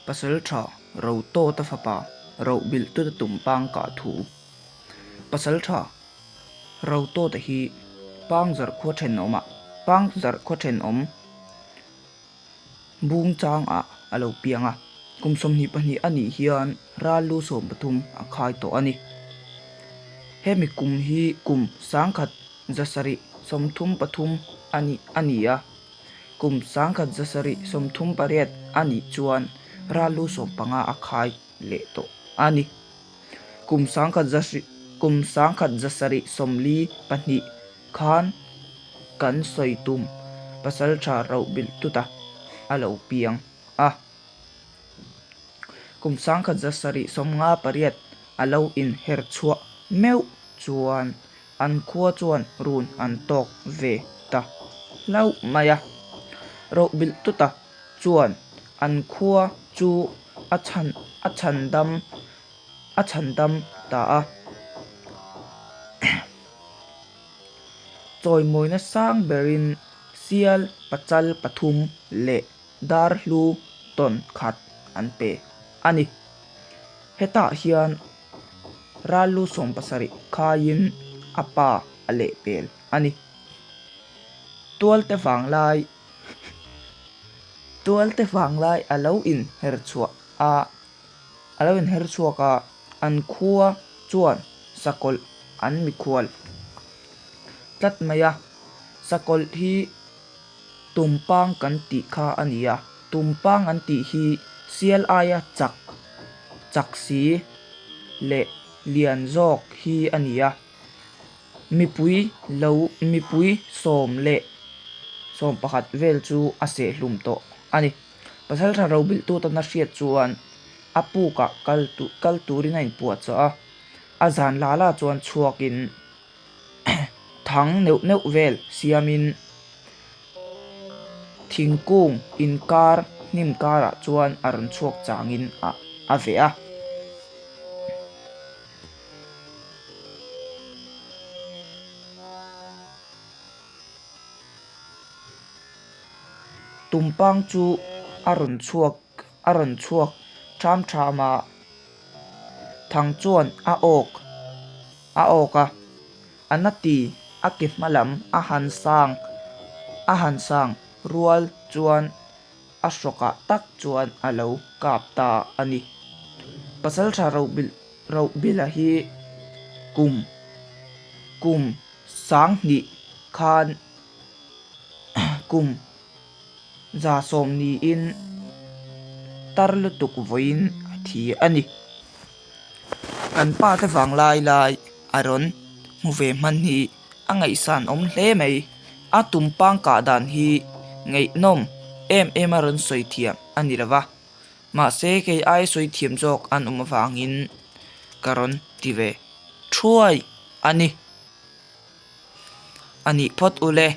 Pasalṭha Rotawta fapa Rohbilhtuta Tumpang kah thu. Pasalṭha Rotawta hi Pangzarh khua ṭhenawmah Pangzarh khua ṭhenawm Bungchangah a lo piang a, kum 22 a nih hian ral lu 13 a khai tawh a ni. Hemi kum hi kum 1733 a nih a ni a, kum 1738 a nih chuan ral lu 15 a khai leh tawh a ni. Kum kum 1742 khan kan sawi tum pasalṭha roh bilh tut a, a lo piang a. Kum 1758 a lo inher chhuah meuh chuan an khua chuan run an tawk ve ta hlauh mai a. Roh bilh tut a chuan an khua chu a chhan a chhandam a chhandam ta a. Chawimawina sang berin sial pachal pathum leh dar hlu tawn khat an pe a ni. Hetah hian ral lu 70 khaiin a pa a lehpel a ni. Tualte vanglai Tualte vanglai a lo inher chhuah a A lo inher chhuak a, an khua chuan sakawlh an mikhual tlat mai a. Sakawlh hi tumpang kan tih kha a ni a, tumpang an tih hi sial aia chak chak si leh lian zawk hi a ni a. Mipui lo mipui 11 vel chu a sehhlum tawh a ni. Pasalṭha robilhtu tana hriat chuan a pukah kal kal turin a inpuahchah a, a zan la la chuan chhuakin thang neuh neuh vel siamin thingkung inkar hnim karah chuan a rawn chhuak changin a a veh a. Tumpang chu a rawn chhuak a rawn chhuak ṭham ṭham a, Thang chuan a awk a awk a, a na ti a ke hma lam a han sang a han sang rual chuan a hrawkah tak chuan a lo kap ta a ni. Pasalṭha Rohbilh Rohbilha hi kum kum 2000 khan Kum 110 niin tar lutuk vawiin a thi a ni. Kan pa te vang lai lai a rawn hmu ve hman hi a ngaihsan awm hle mai. A tumpang kah dan hi ngaihnawm em em a rawn sawi thiam a ni lo va. Mahse kei ai sawi thiam zawk an awm avangin ka rawn ti ve thuai a ni. A nih phawt u le.